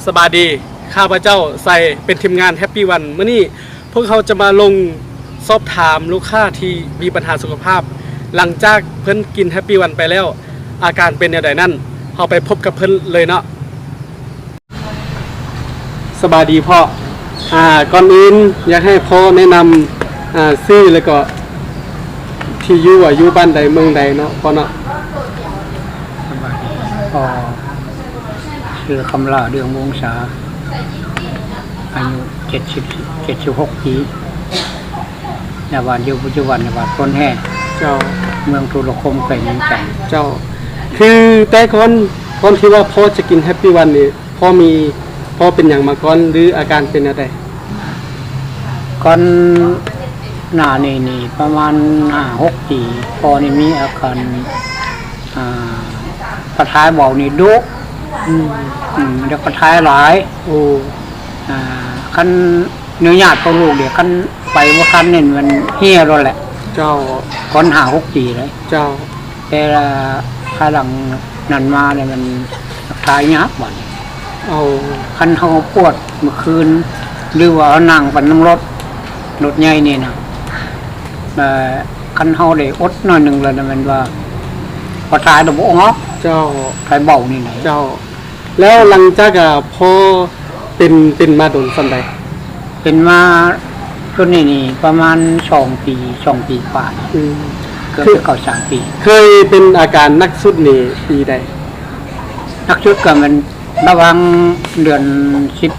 ສະບາຍດີ, ຂ້າພະເຈົ້າໄຊ ເປັນທີມງານ Happy One. ມື້ນີ້ພວກເຮົາຈະມາລົງສອບຖາມລູກຄ້າທີ່ມີບັນຫາສຸຂະພາບ ຫຼັງຈາກເພິ່ນກິນ Happy One ໄປແລ້ວ ອາການເປັນແນວໃດນັ້ນ, ເຮົາໄປພົບກັບເພິ່ນເລີຍເນາະ. ສະບາຍດີພໍ່. ອາ ກ່ອນອື່ນຢາກໃຫ້ພໍ່ແນະນຳ ອາ ຊື່ ແລ້ວກໍທີ່ຢູ່ ວ່າຢູ່ບ້ານໃດເມືອງໃດເນາະ ພໍ່ເນາະ. ສະບາຍດີ. ພໍ່ຊື່ ຄຳຫຼ້າ ເດືອງວົງສາ, ອາຍຸເຈັດສິບ ເຈັດສິບຫົກປີ. ນະ ບ້ານຢູ່ປັດຈຸບັນນະ ບ້ານໂພນແຮ່ ເຈົ້າ ເມືອງທຸລະຄົມ ແຂວງວຽງຈັນ. ເຈົ້າ ຄືແຕ່ກ່ອນ ກ່ອນທີ່ວ່າພໍ່ຈະກິນ Happy One ນີ້ ພໍ່ມີ ພໍ່ເປັນຫຍັງມາກ່ອນ ຫຼືອາການເປັນແນວໃດ? ກ່ອນໜ້ານີ້ນີ້ ປະມານຫ້າຫົກປີ ພໍ່ນີ້ມີອາການ ອ່າ ປະທາຍເບົານີ້ດຸ. ອືມ ອືມ ແລ້ວປະທາຍຫຼາຍ. ໂອ້ ອ່າ ຄັນ ອະນຸຍາດຂອງລູກເດ ຄັນໄປບໍ່ທັນນີ້ມັນເຫ່ຍໂລດແຫຼະ. ເຈົ້າ ກ່ອນຫ້າຫົກປີເລີຍ. ເຈົ້າ ແຕ່ພາຍຫຼັງນັ້ນມານີ້ມັນຖ່າຍຍາກບາດນີ້. ເອົາ ຄັນເຮົາປວດມື້ຄືນ ຫຼືວ່າເຮົານັ່ງໄປນຳລົດ ລົດໃຫຍ່ນີ້ນະ ເອີ ຄັນເຮົາໄດ້ອົດໜ້ອຍໜຶ່ງແລ້ວນະ ແມ່ນວ່າພໍຖ່າຍແລ້ວບໍ່ອອກ. ເຈົ້າ ຖ່າຍເບົານີ້ນະ. ເຈົ້າ ແລ້ວຫຼັງຈາກ ອາ ພໍ່ເປັນ ເປັນມາດົນສ່ຳໃດ? ເປັນມາ ໂຕນີ້ນີ້ປະມານສອງປີ ສອງປີປາຍ. ອືມ ເກືອບຈະເຂົ້າສາມປີ. ເຄີຍເປັນອາການໜັກສຸດນີ້ປີໃດ? ໜັກສຸດກໍແມ່ນລະຫວ່າງເດືອນສິບ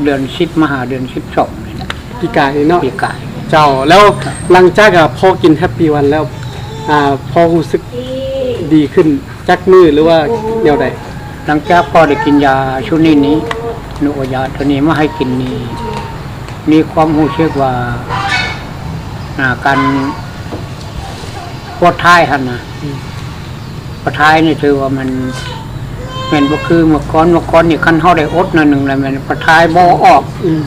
ເດືອນສິບມາຫາເດືອນສິບສອງນີ້ແຫຼະ ປີກາຍນີ້ເນາະ. ປີກາຍ. ເຈົ້າ ແລ້ວຫຼັງຈາກ ອາ ພໍ່ກິນ Happy One ແລ້ວ ອາ ພໍ່ຮູ້ສຶກດີຂຶ້ນຈັກມື້ ຫຼືວ່າແນວໃດ? ຫຼັງຈາກພໍ່ໄດ້ກິນຢາຊຸດນີ້ນີ້ ໜູເອົາຢາໂຕນີ້ມາໃຫ້ກິນນີ້ ມີຄວາມຮູ້ສຶກວ່າ ອາ ການປວດທ້າຍຫັ້ນນະ ອືມ ປະທາຍນີ້ຖືວ່າມັນແມ່ນບໍ່ຄືເມື່ອກ່ອນ. ເມື່ອກ່ອນນີ້ຄັນເຮົາໄດ້ອົດໜ້ອຍໜຶ່ງແລ້ວແມ່ນປະທາຍບໍ່ອອກ. ອືມ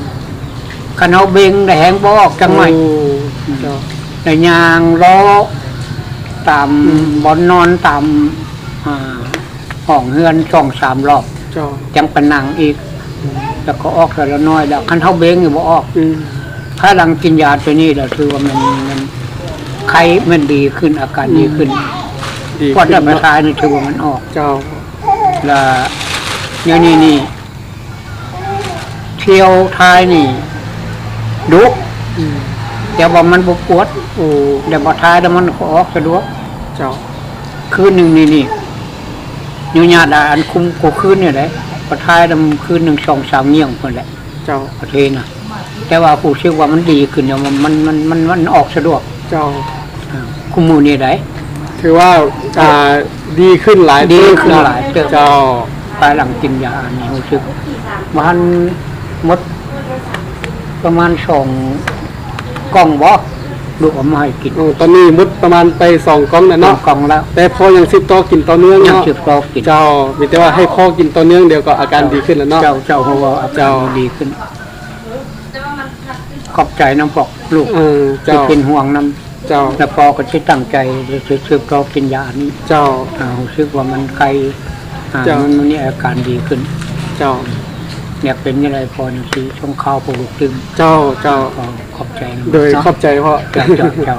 ຄັນເຮົາເບັງໄດ້ແຮງບໍ່ອອກຈັກໜ້ອຍ. ໂອ້ ອືມ ເຈົ້າ ໄດ້ຍ່າງເລາະຕາມ ອືມ ບ່ອນນອນ ຕາມ ອ່າ ຫ້ອງເຮືອນສອງສາມລອບ. ເຈົ້າ ຈັ່ງໄປນັ່ງອີກ. ອືມ ແລ້ວກໍອອກເທື່ອລະໜ້ອຍ ແລ້ວຄັນເຮົາເບັງນີ້ບໍ່ອອກ. ອືມ ພາຍຫຼັງກິນຢາໂຕນີ້ແລ້ວ ຖືວ່າມັນ ມັນໄຄມັນດີຂຶ້ນ ອາການດີຂຶ້ນ. ອືມ ປວດແລ້ວປະທາຍນີ້ຖືວ່າມັນອອກ. ເຈົ້າ ແລ້ວດຽວນີ້ນີ້ ທ່ຽວຖ່າຍນີ້ດຸ. ອືມ ແຕ່ວ່າມັນບໍ່ປວດ. ໂອ້ ແລ້ວບໍ່ຖ່າຍແລ້ວມັນກໍອອກສະດວກ. ເຈົ້າ ຄືນໜຶ່ງນີ້ນີ້ ອະນຸຍາດ ອັນ ຄຸມ ຄູ່ຄືນນີ້ແຫຼະ ບໍ່ຖ່າຍແລ້ວຄືນໜຶ່ງສອງສາມງຽງພຸ້ນແຫຼະ. ເຈົ້າ ປະເທດນະ ແຕ່ວ່າຮູ້ສຶກວ່າມັນດີຂຶ້ນ ມັນ ມັນ ມັນ ມັນ ມັນອອກສະດວກ. ເຈົ້າ ອາ ຄູ່ມື້ນີ້ໃດ ຖືວ່າ ເຈົ້າ ອ່າ ດີຂຶ້ນຫຼາຍ ດີຂຶ້ນຫຼາຍເຕີບ. ເຈົ້າ ພາຍຫຼັງກິນຢາອັນນີ້ຮູ້ສຶກວ່າ ບໍ່ທັນໝົດ ປະມານສອງກ່ອງບໍ ລູກເອົາມາໃຫ້ກິນ. ໂອ້ ຕອນນີ້ໝົດປະມານໄປສອງກ່ອງແລ້ວເນາະ. ສອງກ່ອງແລ້ວ ແຕ່ພໍ່ຍັງສືບຕໍ່ກິນຕໍ່ເນື່ອງເນາະ. ຍັງສືບຕໍ່ກິນ. ເຈົ້າ ມີແຕ່ວ່າໃຫ້ພໍ່ກິນຕໍ່ເນື່ອງ ດຽວກໍອາການດີຂຶ້ນແລ້ວເນາະ. ເຈົ້າ ເຈົ້າ ເພາະວ່າອາການ ເຈົ້າ ດີຂຶ້ນ. ຂອບໃຈນຳພວກລູກ ເອີ ເຈົ້າ ທີ່ເປັນຫ່ວງນຳ. ເຈົ້າ ແລ້ວພໍ່ກໍຊິຕັ້ງໃຈ ຊິສືບຕໍ່ກິນຢາອັນນີ້. ເຈົ້າ ອາ ຮູ້ສຶກວ່າມັນໄຄ ອາ ເຈົ້າ ມັນ ມັນມີອາການດີຂຶ້ນ. ເຈົ້າ ຢາກເປັນຈັ່ງໃດພໍ່ຈັ່ງຊິສົ່ງຂ່າວພວກລູກຕື່ມ. ເຈົ້າ ເຈົ້າ ຂໍຂອບໃຈນຳ. ໂດຍ ເນາະ ຂອບໃຈພໍ່. ເຈົ້າ ເຈົ້າ ເຈົ້າ.